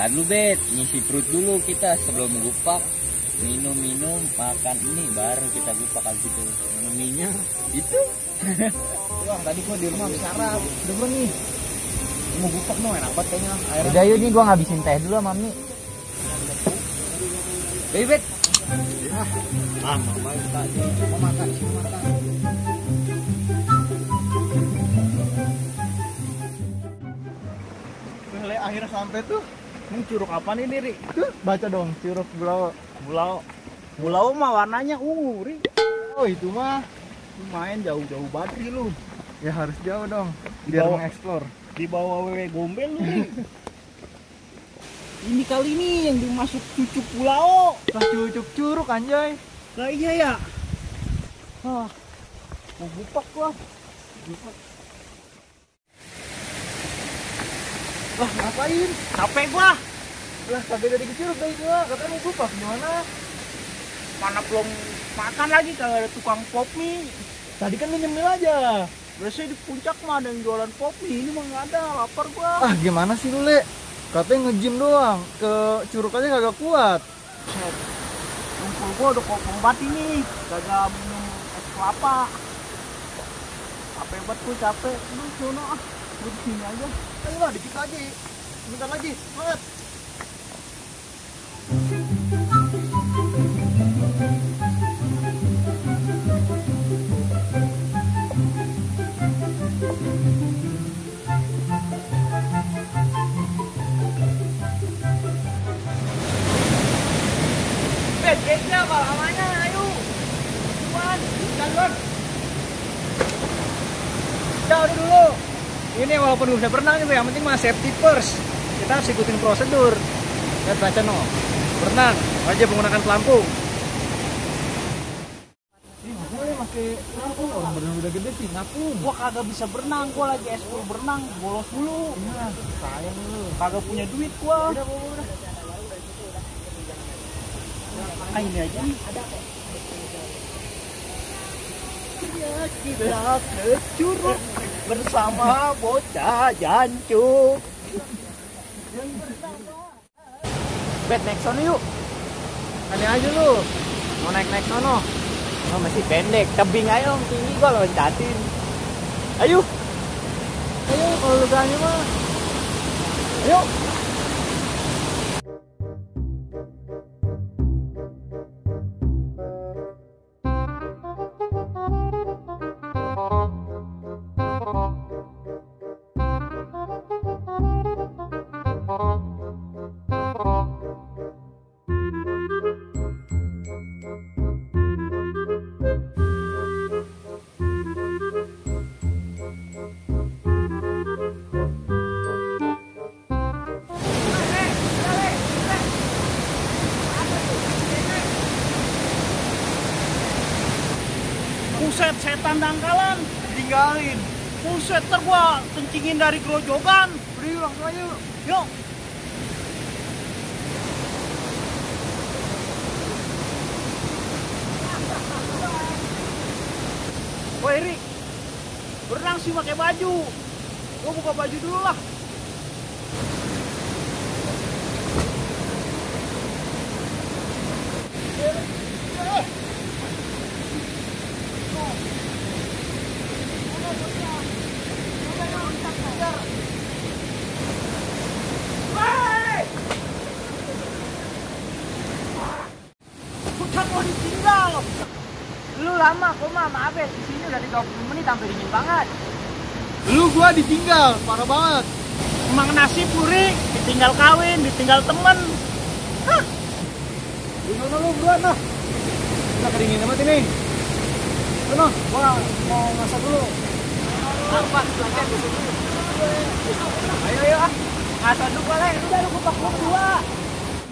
Tadi dulu Bet, ngisi perut dulu kita sebelum gupak. Minum-minum, makan ini, baru kita gupak habis itu. Minum minyak, itu. Wah, tadi gua di rumah habis sarap. Udah nih. Mau gupak no, enak banget kayaknya. Udah yuk nih, gua ngabisin teh dulu sama Mami. Bet. Mama tadi mau makan. Akhirnya sampai tuh. Ini curug apa nih, Ri? Tuh, baca dong, curug Bulau mah warnanya ungu, Ri. Oh, itu mah main jauh-jauh banget Ri, lu. Ya harus jauh dong, biar mengeksplor. Di bawah wewe gombel lu, Ri. Ini kali ini yang dimasuk cucuk pulau. Lah cucuk curug anjay. Lah iya ya. Hah. Mau gupak gua. Lah ngapain? Capek gua. Lah sampai dari kecil udah gua, katanya mau gupak gimana? Mana belum makan lagi kalau ada tukang pop mie. Tadi kan lu nyemil aja. Biasanya di puncak mah ada yang jualan pop mie, ini mah nggak ada, lapar gua. Ah gimana sih lu, Le? Katanya nge-gym doang, ke curug aja kagak kuat. Lumpur gua udah kombat ini, kagak minum es kelapa. Capek banget gua, capek. Lu sono ah, gua di sini aja. Ayo lah, dikit lagi. Sebentar lagi, semangat. Bednya apa lamanya, ayo. Cuman, jalan. Jauh dulu. Ini walaupun belum bisa berenang juga, yang penting mah safety first. Kita harus ikutin prosedur. Lihat baca no. Berenang, wajib menggunakan pelampung. Ini nggak boleh pakai pelampung, orang berenang udah gede sih, ngapung. Gua kagak bisa berenang, gua lagi S10 berenang, bolos dulu. Iya, sayang lu. Kagak punya duit gua. Udah. Ah, ini aja. Kita ke curug bersama bocah jancuk. Bet, naik sono yuk. Ada aja lu. Mau naik sono. Oh, masih pendek, tebing aja om, tinggi gua loncatin. Ayo. Ayo kalau lu berani mah. Ayo. Buset, setan dangkalan tinggalin. Buset, ntar gua kencingin dari gerojokan. Beri langsung aja. Yuk. Woi Ri, berenang sih pakai baju. Gua buka baju dulu lah. Mau ditinggal. Lu lama kok mah, maaf ya, di sini udah 30 menit sampai dingin banget. Lu gua ditinggal, parah banget. Emang nasib lu Ri, ditinggal kawin, ditinggal temen. Hah? Di sana lu buruan noh. Kita keringin amat ini. Sono, gua mau masak dulu. Apa? Belajar di sini. Ayo ah. Ngasih dulu lah, udah lu kupak dua.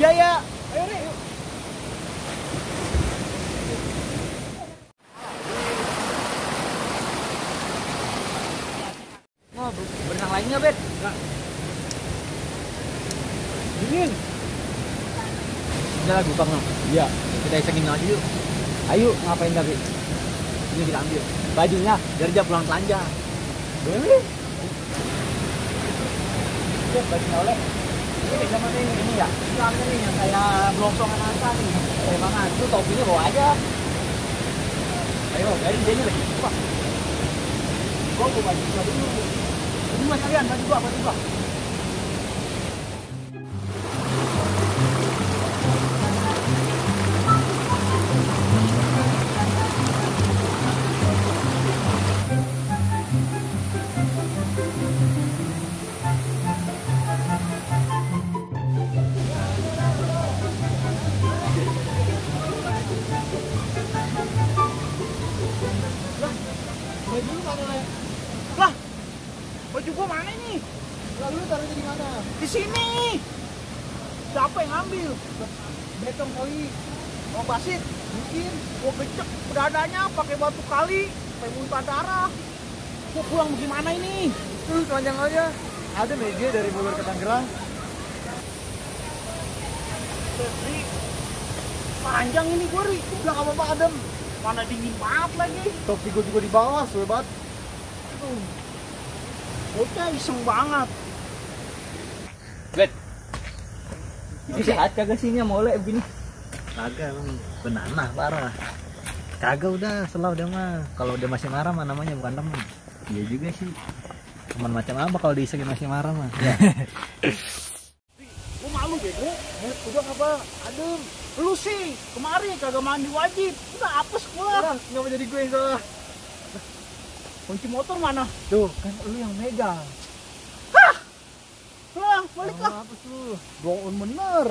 Ya. Ayo Ri, yuk. Mau berenang lagi nggak Bet? Dingin. Udah lah gupak no. Iya. Kita isengin aja yuk. Ayo ngapain lagi? Ini kita ambil bajunya biar dia pulang telanjang. Boleh. Bajunya oleh. Ini sama ini ya. Celana nih yang kayak blosongan atas nih. Mangan. Itu topinya bawa aja. Ayo, dari dia lagi. Coba. Gua baju dulu. Ini mas kalian, baju gua. Baju lu mana, Le? Lah, baju gua mana ini? Lalu lu taruhnya di mana? Di sini. Siapa yang ngambil? Betong kali. Mau basit? Mungkin. Gua becek dadanya pakai batu kali, sampai muntah darah. Gua pulang bagaimana ini? Tuh, telanjang aja. Ada meja dari Bogor ke Tangerang. Ri, panjang ini gua, Ri. Udah nggak apa-apa, adem. Mana dingin banget lagi. Topi gue juga di bawah, sobat. Bocah iseng banget. Bet. Itu sehat kagak sihnya molek begini? Kagak emang benanah parah. Kagak udah selalu dia mah. Kalau dia masih marah mah namanya bukan teman. Iya juga sih. Teman macam apa kalau diisekin masih marah mah? Ya. Gua malu bego. Udah apa? Adem. Lu sih kemarin kagak mandi wajib. Udah apes gua. Udah, nggak mau jadi gue yang salah. Kunci motor mana? Tuh, kan lu yang megang. Pulang, balik lah. Apa tuh? Bohong bener.